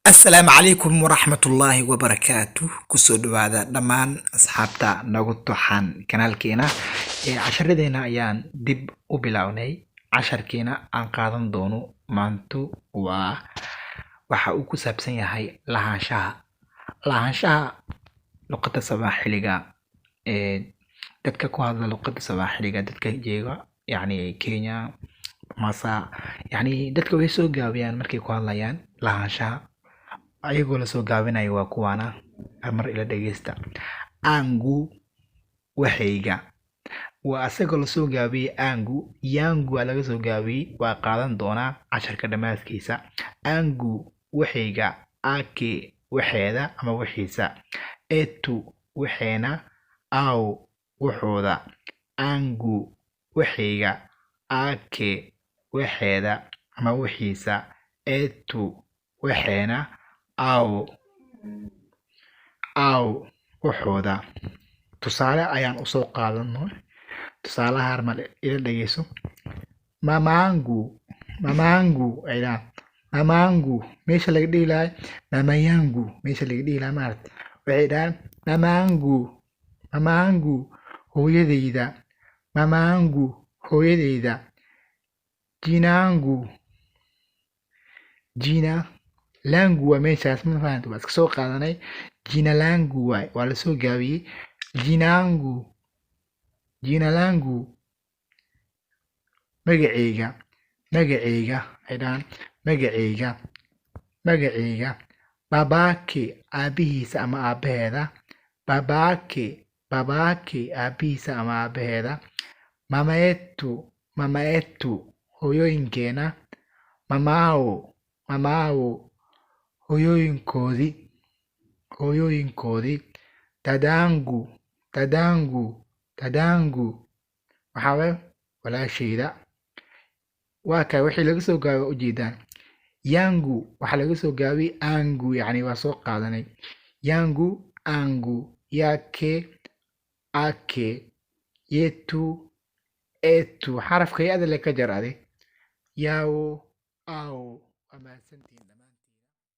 Asalaamu calaykum waraxmatullaahi wabarakaatu. Kusoo dhawaada dhammaan asxaabta nagu toxan kanaalkeena. Ee casharadeena ayaan dib u bilownay. Casharkeena aan qaadan doono maantu waa waxa uu ku saabsan yahay lahaanshaha luqadda Sawaaxiliga. Ee dadka ku hadla luqadda Sawaaxiliga, dadka jooga yacni Kenya, Masa, yacni dadka way soo gaabiyaan markay ku hadlayaan lahaanshaha ayagoo lasoo gaabinayo. Waa kuwaana, hal mar ila dhegeysta. Angu, waxayga, waa asagoo lasoo gaabiyey. Angu, yangu waa laga soo gaabiyey. Waa qaadan doonaa casharka dhammaadkiisa. Angu, waxayga. Ake, waxeeda ama wixiisa. Etu, waxeena. Aw, wuxuuda. Angu, waxayga. Ake, waxeeda ama wixiisa. Etu, waxeena. Aw, aw, wuxuuda. Tusaale ayaan usoo qaadano. Tusaalaha hal mar ila dhegeyso. Mamangu, mamangu ay dhahaan. Mamangu meesha laga dhihi lahay mamayangu, meesha laga dhihi lahaa maaragta, waxay dhahaan mamangu. Mamangu, hooyadeyda. Mamangu, hooyadeyda. Jinangu, jina langu waa meeshaas, ma fahanta? Waa iska soo qaadanay. Jina langu waay, waa lasoo gaabiyey. Jinangu, jina langu, magaceyga. Magaceyga ay dhahaan. Magaceyga, magaceyga. Babake, aabihiisa ama aabaheeda. Babake, babake, aabihiisa ama aabaheeda. Mamaetu, mamaetu, hooyooyinkeena. Mamao, mamao, hooyooyinkoodii, hooyooyinkoodii. Dadangu, dadangu, dadangu waxaa waaye walaashayda. Waa kaa wixii laga soo gaabay ujeedaan. Yangu waxaa laga soo gaabay angu, yacni waa soo qaadanay. Yangu, angu. Yake, ake. Yetu, etu. Xarafka ya-da le ka jar adi. Yao, ao. Waa mahadsantihiin.